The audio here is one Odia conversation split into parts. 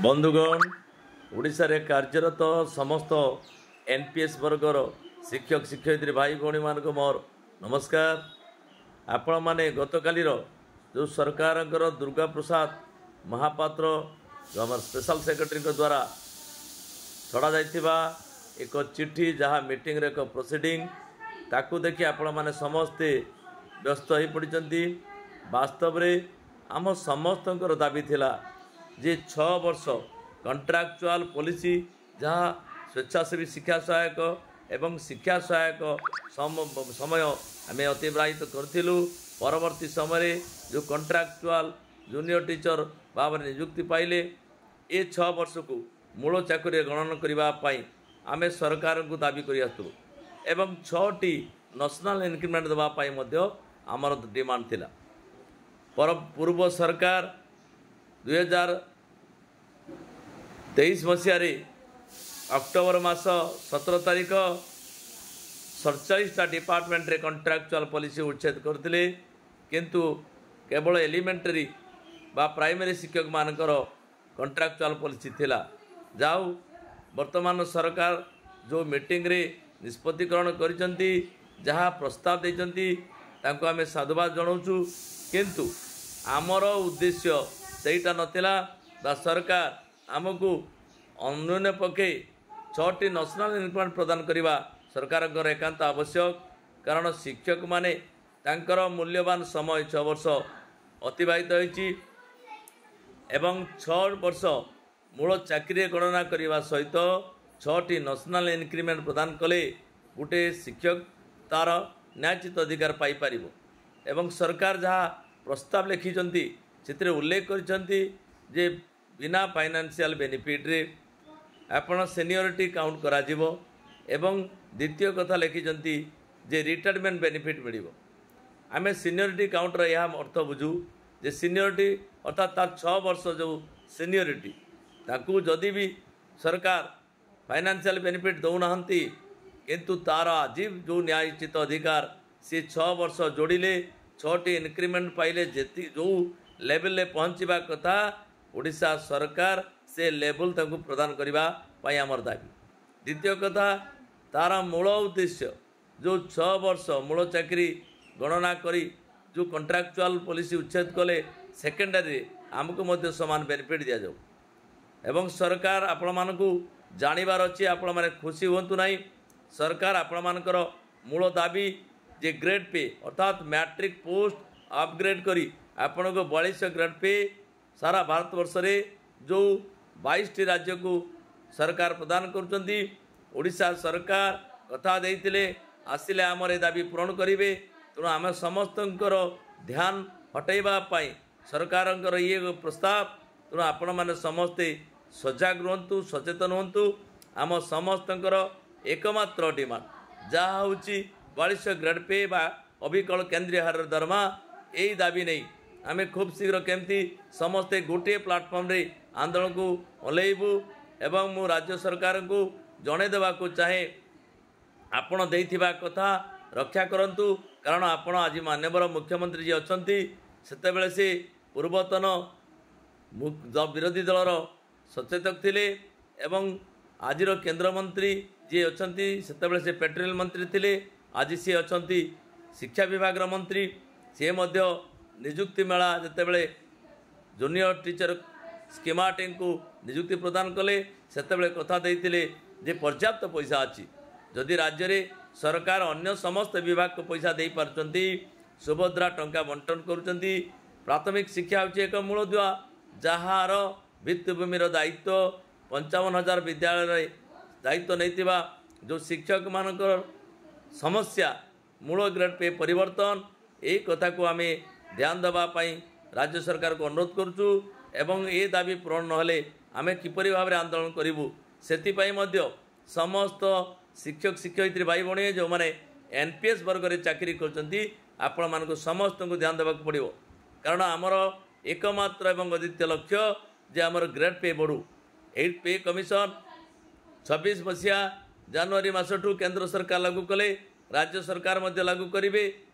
ବନ୍ଧୁଗଣ, ଓଡ଼ିଶାରେ କାର୍ଯ୍ୟରତ ସମସ୍ତ ଏନ୍ ପି ଏସ୍ ବର୍ଗର ଶିକ୍ଷକ ଶିକ୍ଷୟିତ୍ରୀ ଭାଇ ଭଉଣୀମାନଙ୍କୁ ମୋର ନମସ୍କାର। ଆପଣମାନେ ଗତକାଲିର ଯେଉଁ ସରକାରଙ୍କର ଦୁର୍ଗା ପ୍ରସାଦ ମହାପାତ୍ର, ଯେଉଁ ଆମର ସ୍ପେଶାଲ ସେକ୍ରେଟାରୀଙ୍କ ଦ୍ୱାରା ଛଡ଼ାଯାଇଥିବା ଏକ ଚିଠି, ଯାହା ମିଟିଂର ଏକ ପ୍ରୋସିଡ଼ିଂ, ତାକୁ ଦେଖି ଆପଣମାନେ ସମସ୍ତେ ବ୍ୟସ୍ତ ହୋଇପଡ଼ିଛନ୍ତି। ବାସ୍ତବରେ ଆମ ସମସ୍ତଙ୍କର ଦାବି ଥିଲା ଯେ 6 ବର୍ଷ କଣ୍ଟ୍ରାକ୍ଚୁଆଲ ପଲିସି, ଯାହା ସ୍ୱେଚ୍ଛାସେବୀ ଶିକ୍ଷା ସହାୟକ ଏବଂ ଶିକ୍ଷା ସହାୟକ ସମୟ ଆମେ ଅତିବାହିତ କରିଥିଲୁ, ପରବର୍ତ୍ତୀ ସମୟରେ ଯେଉଁ କଣ୍ଟ୍ରାକ୍ଚୁଆଲ ଜୁନିୟର ଟିଚର ଭାବରେ ନିଯୁକ୍ତି ପାଇଲେ, ଏ 6 ବର୍ଷକୁ ମୂଳ ଚାକିରିରେ ଗଣନ କରିବା ପାଇଁ ଆମେ ସରକାରଙ୍କୁ ଦାବି କରି ଆସୁଥିଲୁ ଏବଂ 6ଟି ନ୍ୟାସନାଲ୍ ଇନକ୍ରିମେଣ୍ଟ ଦେବା ପାଇଁ ମଧ୍ୟ ଆମର ଡିମାଣ୍ଡ ଥିଲା। ପର ପୂର୍ବ ସରକାର 2023 ମସିହାରେ ଅକ୍ଟୋବର ମାସ 17 ତାରିଖ 47ଟା ଡିପାର୍ଟମେଣ୍ଟରେ କଣ୍ଟ୍ରାକ୍ଚୁଆଲ ପଲିସି ଉଚ୍ଛେଦ କରିଥିଲେ, କିନ୍ତୁ କେବଳ ଏଲିମେଣ୍ଟାରୀ ବା ପ୍ରାଇମେରୀ ଶିକ୍ଷକମାନଙ୍କର କଣ୍ଟ୍ରାକ୍ଚୁଆଲ ପଲିସି ଥିଲା। ଯାଉ, ବର୍ତ୍ତମାନ ସରକାର ଯେଉଁ ମିଟିଂରେ ନିଷ୍ପତ୍ତିକରଣ କରିଛନ୍ତି, ଯାହା ପ୍ରସ୍ତାବ ଦେଇଛନ୍ତି, ତାଙ୍କୁ ଆମେ ସାଧୁବାଦ ଜଣାଉଛୁ। କିନ୍ତୁ ଆମର ଉଦ୍ଦେଶ୍ୟ ସେଇଟା ନଥିଲା ବା ସରକାର ଆମକୁ ଅନ୍ୟ ପକ୍ଷେ 6ଟି ନ୍ୟାସନାଲ୍ ଇନକ୍ରିମେଣ୍ଟ ପ୍ରଦାନ କରିବା ସରକାରଙ୍କର ଏକାନ୍ତ ଆବଶ୍ୟକ, କାରଣ ଶିକ୍ଷକମାନେ ତାଙ୍କର ମୂଲ୍ୟବାନ ସମୟ 6 ବର୍ଷ ଅତିବାହିତ ହୋଇଛି ଏବଂ 6 ବର୍ଷ ମୂଳ ଚାକିରିରେ ଗଣନା କରିବା ସହିତ 6ଟି ନ୍ୟାସନାଲ୍ ଇନକ୍ରିମେଣ୍ଟ ପ୍ରଦାନ କଲେ ଗୋଟେ ଶିକ୍ଷକ ତା'ର ନ୍ୟାୟୋଚିତ ଅଧିକାର ପାଇପାରିବ। ଏବଂ ସରକାର ଯାହା ପ୍ରସ୍ତାବ ଲେଖିଛନ୍ତି, ସେଥିରେ ଉଲ୍ଲେଖ କରିଛନ୍ତି ଯେ ବିନା ଫାଇନାନ୍ସିଆଲ ବେନିଫିଟ୍ରେ ଆପଣ ସିନିୟରିଟି କାଉଣ୍ଟ କରାଯିବ ଏବଂ ଦ୍ୱିତୀୟ କଥା ଲେଖିଛନ୍ତି ଯେ ରିଟାୟାରମେଣ୍ଟ ବେନିଫିଟ୍ ମିଳିବ। ଆମେ ସିନିୟରିଟି କାଉଣ୍ଟର ଏହା ଅର୍ଥ ବୁଝୁ ଯେ ସିନିୟରିଟି ଅର୍ଥାତ୍ ତାର 6 ବର୍ଷ ଯେଉଁ ସିନିୟରିଟି, ତାକୁ ଯଦି ବି ସରକାର ଫାଇନାନ୍ସିଆଲ ବେନିଫିଟ୍ ଦେଉନାହାନ୍ତି, କିନ୍ତୁ ତା'ର ଆଜି ଯେଉଁ ନ୍ୟାୟୋଚିତ ଅଧିକାର, ସେ 6 ବର୍ଷ ଯୋଡ଼ିଲେ, 6ଟି ଇନକ୍ରିମେଣ୍ଟ ପାଇଲେ, ଯେତିକି ଯେଉଁ ଲେଭେଲରେ ପହଞ୍ଚିବା କଥା, ଓଡ଼ିଶା ସରକାର ସେ ଲେଭେଲ ତାଙ୍କୁ ପ୍ରଦାନ କରିବା ପାଇଁ ଆମର ଦାବି। ଦ୍ୱିତୀୟ କଥା, ତା'ର ମୂଳ ଉଦ୍ଦେଶ୍ୟ ଯେଉଁ 6 ବର୍ଷ ମୂଳ ଚାକିରି ଗଣନା କରି ଯେଉଁ କଣ୍ଟ୍ରାକ୍ଚୁଆଲ ପଲିସି ଉଚ୍ଛେଦ କଲେ, ସେକେଣ୍ଡାରୀରେ ଆମକୁ ମଧ୍ୟ ସମାନ ବେନିଫିଟ୍ ଦିଆଯାଉ। ଏବଂ ସରକାର, ଆପଣମାନଙ୍କୁ ଜାଣିବାର ଅଛି, ଆପଣମାନେ ଖୁସି ହୁଅନ୍ତୁ ନାହିଁ, ସରକାର ଆପଣମାନଙ୍କର ମୂଳ ଦାବି ଯେ ଗ୍ରେଡ୍ ପେ ଅର୍ଥାତ୍ ମ୍ୟାଟ୍ରିକ୍ ପୋଷ୍ଟ ଅପଗ୍ରେଡ୍ କରି ଆପଣଙ୍କୁ 42 ଗ୍ରେଡ୍ ପେ ସାରା ଭାରତବର୍ଷରେ ଯେଉଁ 22ଟି ରାଜ୍ୟକୁ ସରକାର ପ୍ରଦାନ କରୁଛନ୍ତି, ଓଡ଼ିଶା ସରକାର କଥା ଦେଇଥିଲେ ଆସିଲେ ଆମର ଏ ଦାବି ପୂରଣ କରିବେ। ତେଣୁ ଆମେ ସମସ୍ତଙ୍କର ଧ୍ୟାନ ହଟାଇବା ପାଇଁ ସରକାରଙ୍କର ଇଏ ପ୍ରସ୍ତାବ। ତେଣୁ ଆପଣମାନେ ସମସ୍ତେ ସଜାଗ ରୁହନ୍ତୁ, ସଚେତନ ହୁଅନ୍ତୁ। ଆମ ସମସ୍ତଙ୍କର ଏକମାତ୍ର ଡିମାଣ୍ଡ ଯାହା ହେଉଛି 42 ଗ୍ରେଡ୍ ପେ ବା ଅବିକଳ କେନ୍ଦ୍ରୀୟ ହାରର ଦରମା। ଏଇ ଦାବି ନେଇ ଆମେ ଖୁବ୍ ଶୀଘ୍ର କେମିତି ସମସ୍ତେ ଗୋଟିଏ ପ୍ଲାଟଫର୍ମରେ ଆନ୍ଦୋଳନକୁ ଓହ୍ଲେଇବୁ। ଏବଂ ମୁଁ ରାଜ୍ୟ ସରକାରଙ୍କୁ ଜଣାଇ ଦେବାକୁ ଚାହେଁ, ଆପଣ ଦେଇଥିବା କଥା ରକ୍ଷା କରନ୍ତୁ, କାରଣ ଆପଣ ଆଜି ମାନ୍ୟବର ମୁଖ୍ୟମନ୍ତ୍ରୀ ଯିଏ ଅଛନ୍ତି, ସେତେବେଳେ ସେ ପୂର୍ବତନ ବିରୋଧୀ ଦଳର ସଚେତକ ଥିଲେ ଏବଂ ଆଜିର କେନ୍ଦ୍ରମନ୍ତ୍ରୀ ଯିଏ ଅଛନ୍ତି, ସେତେବେଳେ ସେ ପେଟ୍ରୋଲିୟମ ମନ୍ତ୍ରୀ ଥିଲେ, ଆଜି ସିଏ ଅଛନ୍ତି ଶିକ୍ଷା ବିଭାଗର ମନ୍ତ୍ରୀ। ସିଏ ମଧ୍ୟ ନିଯୁକ୍ତି ମେଳା ଯେତେବେଳେ ଜୁନିୟର ଟିଚର ସ୍କିମାଟିଙ୍କୁ ନିଯୁକ୍ତି ପ୍ରଦାନ କଲେ, ସେତେବେଳେ କଥା ଦେଇଥିଲେ ଯେ ପର୍ଯ୍ୟାପ୍ତ ପଇସା ଅଛି। ଯଦି ରାଜ୍ୟରେ ସରକାର ଅନ୍ୟ ସମସ୍ତ ବିଭାଗକୁ ପଇସା ଦେଇପାରୁଛନ୍ତି, ସୁଭଦ୍ରା ଟଙ୍କା ବଣ୍ଟନ କରୁଛନ୍ତି, ପ୍ରାଥମିକ ଶିକ୍ଷା ହେଉଛି ଏକ ମୂଳଦୁଆ, ଯାହାର ଭିତ୍ତିଭୂମିର ଦାୟିତ୍ୱ 55,000 ବିଦ୍ୟାଳୟରେ ଦାୟିତ୍ୱ ନେଇଥିବା ଯେଉଁ ଶିକ୍ଷକମାନଙ୍କର ସମସ୍ୟା, ମୂଳ ଗ୍ରେଡ୍ ପେ ପରିବର୍ତ୍ତନ, ଏଇ କଥାକୁ ଆମେ ଧ୍ୟାନ ଦେବା ପାଇଁ ରାଜ୍ୟ ସରକାରକୁ ଅନୁରୋଧ କରୁଛୁ। ଏବଂ ଏ ଦାବି ପୂରଣ ନହେଲେ ଆମେ କିପରି ଭାବରେ ଆନ୍ଦୋଳନ କରିବୁ, ସେଥିପାଇଁ ମଧ୍ୟ ସମସ୍ତ ଶିକ୍ଷକ ଶିକ୍ଷୟିତ୍ରୀ ଭାଇ ଭଉଣୀ ଯେଉଁମାନେ ଏନ୍ ପି ଏସ୍ ବର୍ଗରେ ଚାକିରି କରୁଛନ୍ତି, ଆପଣମାନଙ୍କୁ ସମସ୍ତଙ୍କୁ ଧ୍ୟାନ ଦେବାକୁ ପଡ଼ିବ, କାରଣ ଆମର ଏକମାତ୍ର ଏବଂ ଅଦ୍ୱିତୀୟ ଲକ୍ଷ୍ୟ ଯେ ଆମର ଗ୍ରେଡ୍ ପେ ବଢ଼ୁ। ଏଇଟ୍ ପେ କମିଶନ 26 ମସିହା ଜାନୁଆରୀ ମାସଠୁ କେନ୍ଦ୍ର ସରକାର ଲାଗୁ କଲେ, ରାଜ୍ୟ ସରକାର ମଧ୍ୟ ଲାଗୁ କରିବେ।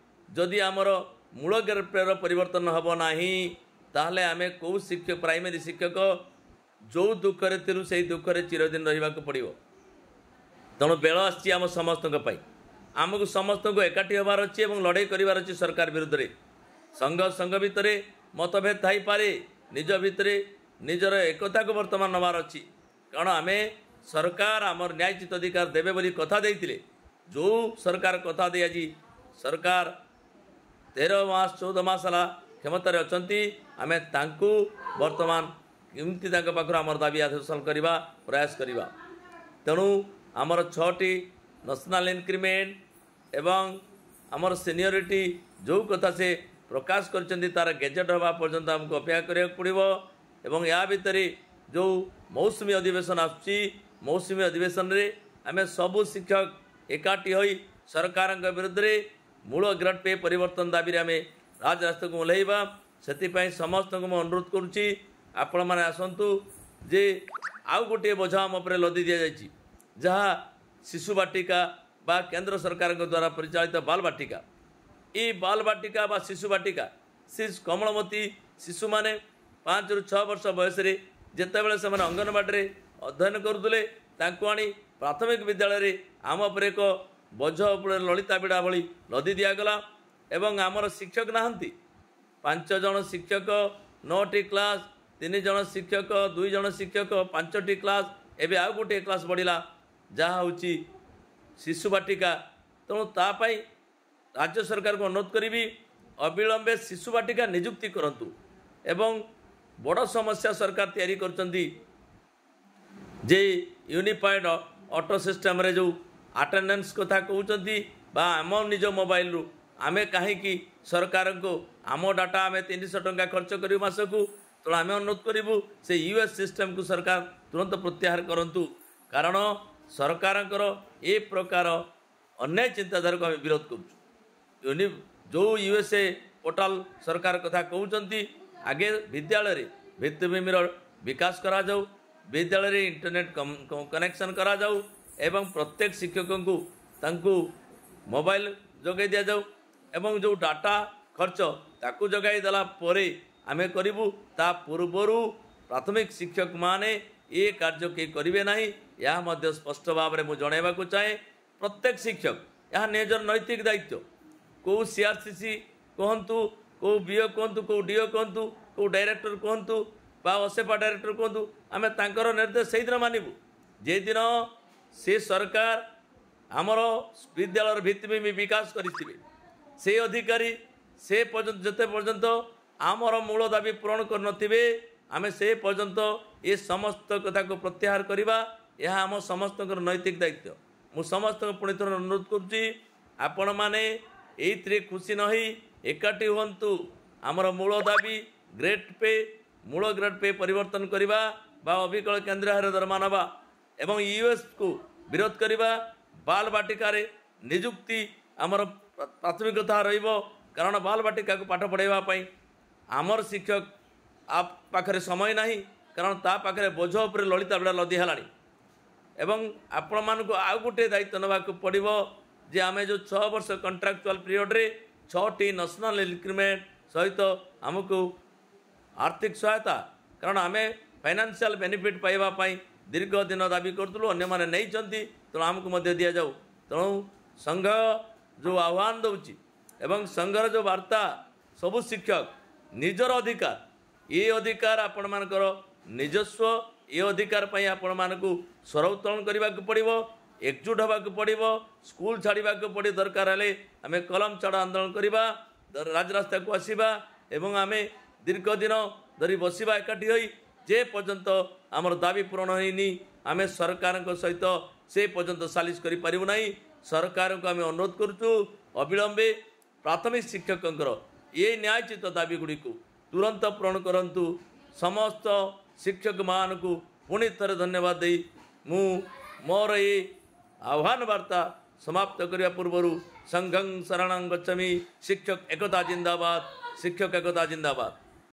ଯଦି ଆମର ମୂଳ ଗ୍ରେଡ୍ ପେର ପରିବର୍ତ୍ତନ ହେବ ନାହିଁ, ତାହେଲେ ଆମେ କେଉଁ ଶିକ୍ଷକ, ପ୍ରାଇମେରୀ ଶିକ୍ଷକ ଯେଉଁ ଦୁଃଖରେ ଥିଲୁ ସେଇ ଦୁଃଖରେ ଚିରଦିନ ରହିବାକୁ ପଡ଼ିବ। ତେଣୁ ବେଳ ଆସିଛି ଆମ ସମସ୍ତଙ୍କ ପାଇଁ, ଆମକୁ ସମସ୍ତଙ୍କୁ ଏକାଠି ହେବାର ଅଛି ଏବଂ ଲଢ଼େଇ କରିବାର ଅଛି ସରକାର ବିରୁଦ୍ଧରେ। ସଂଘ ସଂଘ ଭିତରେ ମତଭେଦ ଥାଇପାରେ, ନିଜ ଭିତରେ ନିଜର ଏକତାକୁ ବର୍ତ୍ତମାନ ନେବାର ଅଛି। କାରଣ ଆମେ ସରକାର ଆମର ନ୍ୟାୟୋଚିତ ଅଧିକାର ଦେବେ ବୋଲି କଥା ଦେଇଥିଲେ। ଯେଉଁ ସରକାର କଥା ଦେଇ ଆଜି ସରକାର 13 ମାସ 14 ମାସ ହେଲା କ୍ଷମତାରେ ଅଛନ୍ତି, ଆମେ ତାଙ୍କୁ ବର୍ତ୍ତମାନ କେମିତି ତାଙ୍କ ପାଖରୁ ଆମର ଦାବି ହାସଲ କରିବା ପ୍ରୟାସ କରିବା। ତେଣୁ ଆମର 6ଟି ନ୍ୟାସନାଲ୍ ଇନକ୍ରିମେଣ୍ଟ ଏବଂ ଆମର ସିନିୟରିଟି ଯେଉଁ କଥା ସେ ପ୍ରକାଶ କରିଛନ୍ତି ତା'ର ଗେଜେଟ୍ ହେବା ପର୍ଯ୍ୟନ୍ତ ଆମକୁ ଅପେକ୍ଷା କରିବାକୁ ପଡ଼ିବ। ଏବଂ ଏହା ଭିତରେ ଯେଉଁ ମୌସୁମୀ ଅଧିବେଶନ ଆସୁଛି, ମୌସୁମୀ ଅଧିବେଶନରେ ଆମେ ସବୁ ଶିକ୍ଷକ ଏକାଠି ହୋଇ ସରକାରଙ୍କ ବିରୁଦ୍ଧରେ ମୂଳ ଗ୍ରେଡ୍ ପେ ପରିବର୍ତ୍ତନ ଦାବିରେ ଆମେ ରାଜରାସ୍ତାକୁ ଓହ୍ଲାଇବା। ସେଥିପାଇଁ ସମସ୍ତଙ୍କୁ ମୁଁ ଅନୁରୋଧ କରୁଛି, ଆପଣମାନେ ଆସନ୍ତୁ। ଯେ ଆଉ ଗୋଟିଏ ବୋଝ ଆମ ଉପରେ ଲଦି ଦିଆଯାଇଛି, ଯାହା ଶିଶୁ ବାଟିକା ବା କେନ୍ଦ୍ର ସରକାରଙ୍କ ଦ୍ୱାରା ପରିଚାଳିତ ବାଲ ବାଟିକା। ଏଇ ବାଲ ବାଟିକା ବା ଶିଶୁ ବାଟିକା, ସେ କମଳମତୀ ଶିଶୁମାନେ 5ରୁ 6 ବର୍ଷ ବୟସରେ ଯେତେବେଳେ ସେମାନେ ଅଙ୍ଗନବାଡ଼ିରେ ଅଧ୍ୟୟନ କରୁଥିଲେ, ତାଙ୍କୁ ଆଣି ପ୍ରାଥମିକ ବିଦ୍ୟାଳୟରେ ଆମ ଉପରେ ଏକ ବୋଝ ଉପରେ ଲଳିତା ବିଡ଼ା ଭଳି ଲଦି ଦିଆଗଲା। ଏବଂ ଆମର ଶିକ୍ଷକ ନାହାନ୍ତି, 5 ଜଣ ଶିକ୍ଷକ 9ଟି କ୍ଲାସ୍, 3 ଜଣ ଶିକ୍ଷକ 2 ଜଣ ଶିକ୍ଷକ 5ଟି କ୍ଲାସ୍, ଏବେ ଆଉ ଗୋଟିଏ କ୍ଲାସ୍ ବଢ଼ିଲା ଯାହା ହେଉଛି ଶିଶୁ ବାଟିକା। ତେଣୁ ତା ପାଇଁ ରାଜ୍ୟ ସରକାରକୁ ଅନୁରୋଧ କରିବି, ଅବିଳମ୍ବେ ଶିଶୁ ବାଟିକା ନିଯୁକ୍ତି କରନ୍ତୁ। ଏବଂ ବଡ଼ ସମସ୍ୟା ସରକାର ତିଆରି କରିଛନ୍ତି ଯେ ୟୁନିଫାଏଡ଼ ଅଟୋ ସିଷ୍ଟମ୍ରେ ଯେଉଁ ଆଟେଣ୍ଡାନ୍ସ କଥା କହୁଛନ୍ତି, ବା ଆମ ନିଜ ମୋବାଇଲରୁ ଆମେ କାହିଁକି ସରକାରଙ୍କୁ ଆମ ଡାଟା ଆମେ 300 ଟଙ୍କା ଖର୍ଚ୍ଚ କରିବୁ ମାସକୁ। ତେଣୁ ଆମେ ଅନୁରୋଧ କରିବୁ ସେ ୟୁଏସ୍ ସିଷ୍ଟମ୍କୁ ସରକାର ତୁରନ୍ତ ପ୍ରତ୍ୟାହାର କରନ୍ତୁ, କାରଣ ସରକାରଙ୍କର ଏ ପ୍ରକାର ଅନ୍ୟାୟ ଚିନ୍ତାଧାରାକୁ ଆମେ ବିରୋଧ କରୁଛୁ। ଯେଉଁ ୟୁଏସ୍ଏ ପୋର୍ଟାଲ ସରକାର କଥା କହୁଛନ୍ତି, ଆଗେ ବିଦ୍ୟାଳୟରେ ଭିତ୍ତିଭୂମିର ବିକାଶ କରାଯାଉ, ବିଦ୍ୟାଳୟରେ ଇଣ୍ଟରନେଟ୍ କନେକ୍ସନ୍ କରାଯାଉ ଏବଂ ପ୍ରତ୍ୟେକ ଶିକ୍ଷକଙ୍କୁ ତାଙ୍କୁ ମୋବାଇଲ ଯୋଗାଇ ଦିଆଯାଉ ଏବଂ ଯେଉଁ ଡାଟା ଖର୍ଚ୍ଚ ତାକୁ ଯୋଗାଇ ଦେଲା ପରେ ଆମେ କରିବୁ। ତା ପୂର୍ବରୁ ପ୍ରାଥମିକ ଶିକ୍ଷକମାନେ ଏ କାର୍ଯ୍ୟ କେହି କରିବେ ନାହିଁ, ଏହା ମଧ୍ୟ ସ୍ପଷ୍ଟ ଭାବରେ ମୁଁ ଜଣାଇବାକୁ ଚାହେଁ। ପ୍ରତ୍ୟେକ ଶିକ୍ଷକ ଏହା ନିଜର ନୈତିକ ଦାୟିତ୍ୱ। କେଉଁ ସିଆର୍ସିସି କୁହନ୍ତୁ, କେଉଁ ବିଓ କୁହନ୍ତୁ, କେଉଁ ଡିଓ କୁହନ୍ତୁ, କେଉଁ ଡାଇରେକ୍ଟର କୁହନ୍ତୁ ବା ଅସେପା ଡାଇରେକ୍ଟର କୁହନ୍ତୁ, ଆମେ ତାଙ୍କର ନିର୍ଦ୍ଦେଶ ସେଇଦିନ ମାନିବୁ ଯେଦିନ ସେ ସରକାର ଆମର ବିଦ୍ୟାଳୟର ଭିତ୍ତିଭୂମି ବିକାଶ କରିଥିବେ। ସେ ଅଧିକାରୀ ସେ ପର୍ଯ୍ୟନ୍ତ ଯେତେ ପର୍ଯ୍ୟନ୍ତ ଆମର ମୂଳ ଦାବି ପୂରଣ କରିନଥିବେ, ଆମେ ସେ ପର୍ଯ୍ୟନ୍ତ ଏ ସମସ୍ତ କଥାକୁ ପ୍ରତ୍ୟାହାର କରିବା, ଏହା ଆମ ସମସ୍ତଙ୍କର ନୈତିକ ଦାୟିତ୍ୱ। ମୁଁ ସମସ୍ତଙ୍କୁ ପୁଣି ଥରେ ଅନୁରୋଧ କରୁଛି, ଆପଣମାନେ ଏଇଥିରେ ଖୁସି ନ ହେଇ ଏକାଠି ହୁଅନ୍ତୁ। ଆମର ମୂଳ ଦାବି ଗ୍ରେଡ୍ ପେ, ମୂଳ ଗ୍ରେଡ୍ ପେ ପରିବର୍ତ୍ତନ କରିବା ବା ଅବିକଳ କେନ୍ଦ୍ରୀୟ ହାରରେ ଦରମା ନେବା ଏବଂ ୟୁଏସ୍କୁ ବିରୋଧ କରିବା। ବାଲ ବାଟିକାରେ ନିଯୁକ୍ତି ଆମର ପ୍ରାଥମିକତା ରହିବ, କାରଣ ବାଲ ବାଟିକାକୁ ପାଠ ପଢ଼ାଇବା ପାଇଁ ଆମର ଶିକ୍ଷକ ପାଖରେ ସମୟ ନାହିଁ, କାରଣ ତା ପାଖରେ ବୋଝ ଉପରେ ଲଳିତା ବିଡ଼ା ଲଦି ହେଲାଣି। ଏବଂ ଆପଣମାନଙ୍କୁ ଆଉ ଗୋଟିଏ ଦାୟିତ୍ୱ ନେବାକୁ ପଡ଼ିବ ଯେ ଆମେ ଯେଉଁ 6 ବର୍ଷ କଣ୍ଟ୍ରାକ୍ଚୁଆଲ୍ ପିରିୟଡ଼ରେ 6ଟି ନ୍ୟାସନାଲ୍ ଇନକ୍ରିମେଣ୍ଟ ସହିତ ଆମକୁ ଆର୍ଥିକ ସହାୟତା, କାରଣ ଆମେ ଫାଇନାନ୍ସିଆଲ୍ ବେନିଫିଟ୍ ପାଇବା ପାଇଁ ଦୀର୍ଘ ଦିନ ଦାବି କରୁଥିଲୁ, ଅନ୍ୟମାନେ ନେଇଛନ୍ତି, ତେଣୁ ଆମକୁ ମଧ୍ୟ ଦିଆଯାଉ। ତେଣୁ ସଂଘ ଯେଉଁ ଆହ୍ୱାନ ଦେଉଛି ଏବଂ ସଂଘର ଯେଉଁ ବାର୍ତ୍ତା, ସବୁ ଶିକ୍ଷକ ନିଜର ଅଧିକାର, ଏ ଅଧିକାର ଆପଣମାନଙ୍କର ନିଜସ୍ୱ, ଏ ଅଧିକାର ପାଇଁ ଆପଣମାନଙ୍କୁ ସ୍ୱର ଉତ୍ତୋଳନ କରିବାକୁ ପଡ଼ିବ, ଏକଜୁଟ ହେବାକୁ ପଡ଼ିବ, ସ୍କୁଲ ଛାଡ଼ିବାକୁ ପଡ଼ିବ, ଦରକାର ହେଲେ ଆମେ କଲମ ଛାଡ଼ ଆନ୍ଦୋଳନ କରିବା, ରାଜରାସ୍ତାକୁ ଆସିବା ଏବଂ ଆମେ ଦୀର୍ଘ ଦିନ ଧରି ବସିବା ଏକାଠି ହୋଇ, ଯେ ପର୍ଯ୍ୟନ୍ତ ଆମର ଦାବି ପୂରଣ ହେଇନି ଆମେ ସରକାରଙ୍କ ସହିତ ସେ ପର୍ଯ୍ୟନ୍ତ ସାଲିସ କରିପାରିବୁ ନାହିଁ। ସରକାରଙ୍କୁ ଆମେ ଅନୁରୋଧ କରୁଛୁ ଅବିଳମ୍ବେ ପ୍ରାଥମିକ ଶିକ୍ଷକଙ୍କର ଏ ନ୍ୟାୟୋଚିତ ଦାବି ଗୁଡ଼ିକୁ ତୁରନ୍ତ ପୂରଣ କରନ୍ତୁ। ସମସ୍ତ ଶିକ୍ଷକମାନଙ୍କୁ ପୁଣି ଥରେ ଧନ୍ୟବାଦ ଦେଇ ମୁଁ ମୋର ଏ ଆହ୍ୱାନ ବାର୍ତ୍ତା ସମାପ୍ତ କରିବା ପୂର୍ବରୁ ସଂଘଂ ଶରଣଂ ଗଚ୍ଛାମି। ଶିକ୍ଷକ ଏକତା ଜିନ୍ଦାବାଦ, ଶିକ୍ଷକ ଏକତା ଜିନ୍ଦାବାଦ।